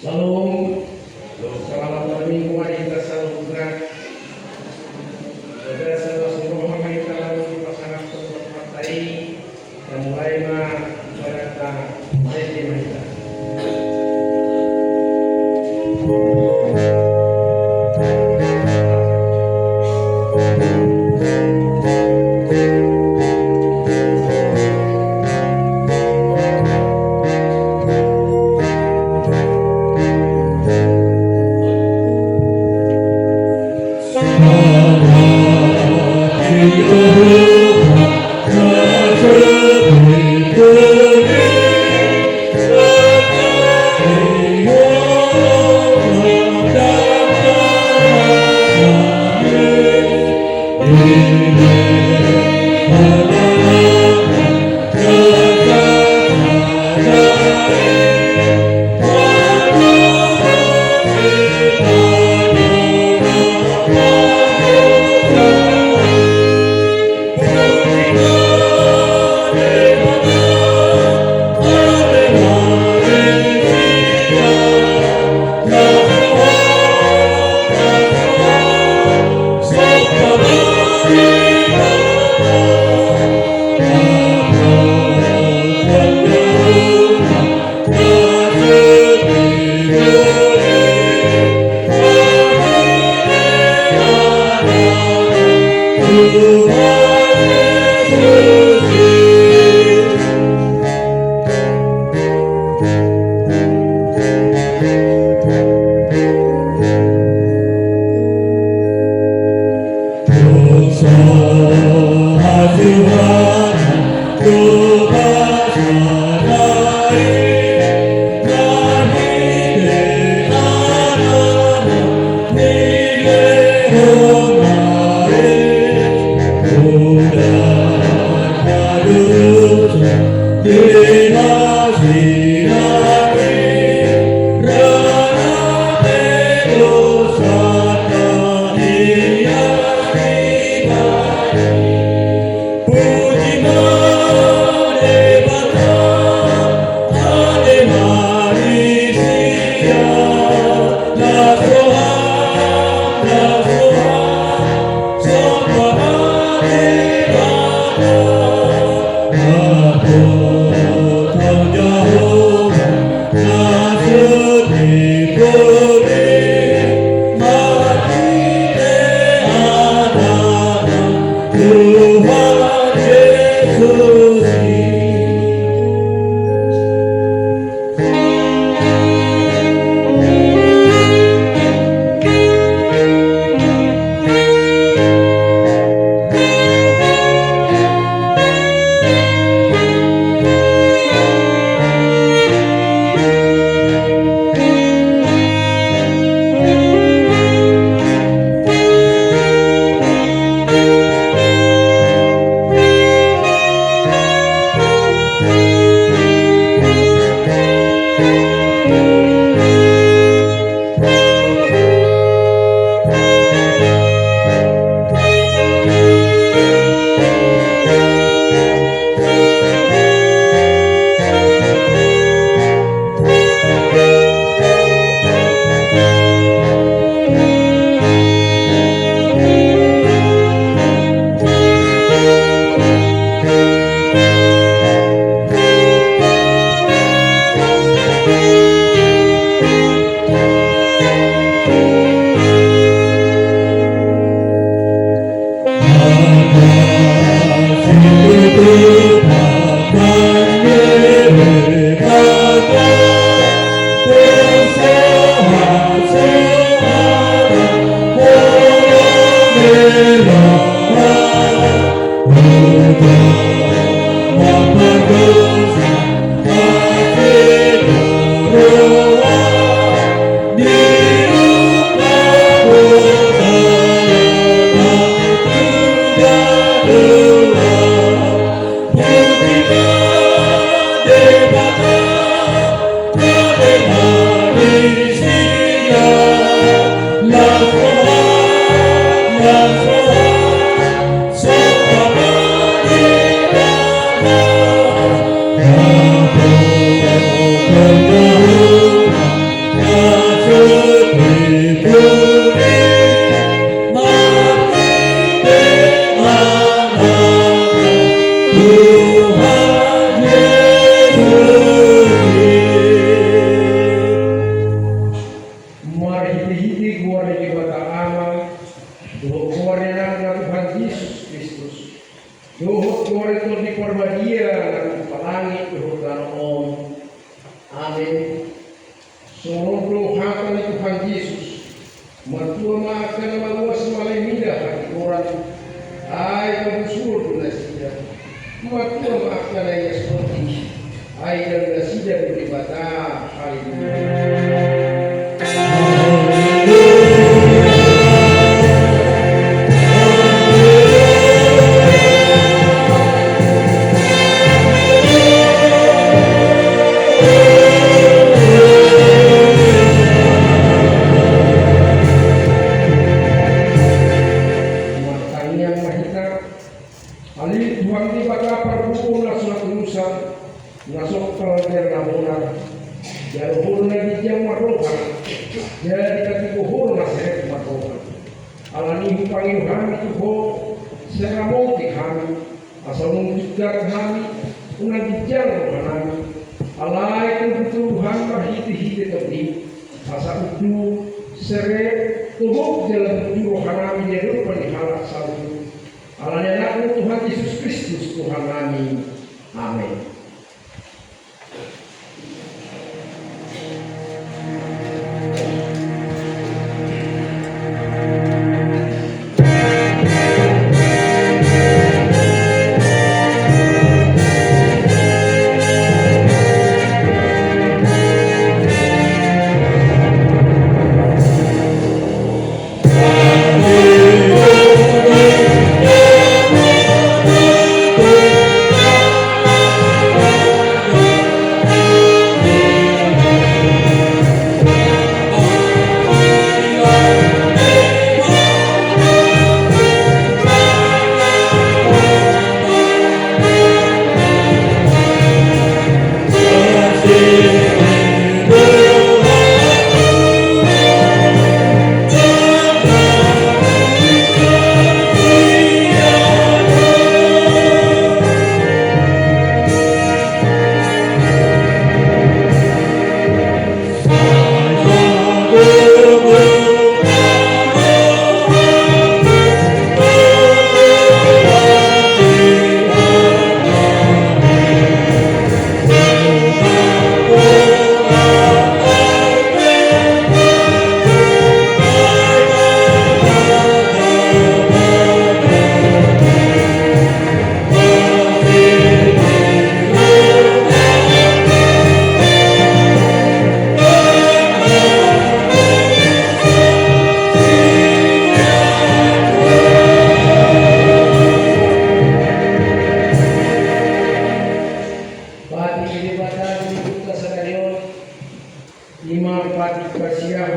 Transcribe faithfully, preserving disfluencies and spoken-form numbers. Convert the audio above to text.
Shalom. Selamat berminggu hari kita saluhutna. Saudara-saudara, semoga hari kita lalu dipasangan tempat mata ini. Mulai ma ibadah ta, mari kita. Marhitehite goar ni Debata Ama, dohot goar ni Anakna Tuhan Jesus Kristus, dohot goar ni Tondi Parbadia na tumpak langit dohot tano on. Amen. Songon on do hata ni Tuhan Jesus: Martua ma angka na mauas, male mida hatigoran, ai pabusuhon do nasida. Martua ma angka na ias tondi, ai dalan nasida do Debata. Haleluya. Martangiang ma hita. Ale Tuhan Debata, Parboru na so natunusan, na so tongtong na bonar, jalo Ho do na ginjang marroha, jadi patubu Ho do na serep marroha. Alani i hupangido hami tu Ho, sai ramoti hami, asa unang tinggang hami, unang ginjang rohanami. Alai togu-togu hami marhite-hite Tondim, asa untu, serep, togop jala buntu rohanami di adopan ni halak saluhut. Alani Anakmu Tuhan Jesus Kristus Tuhannami. Amen.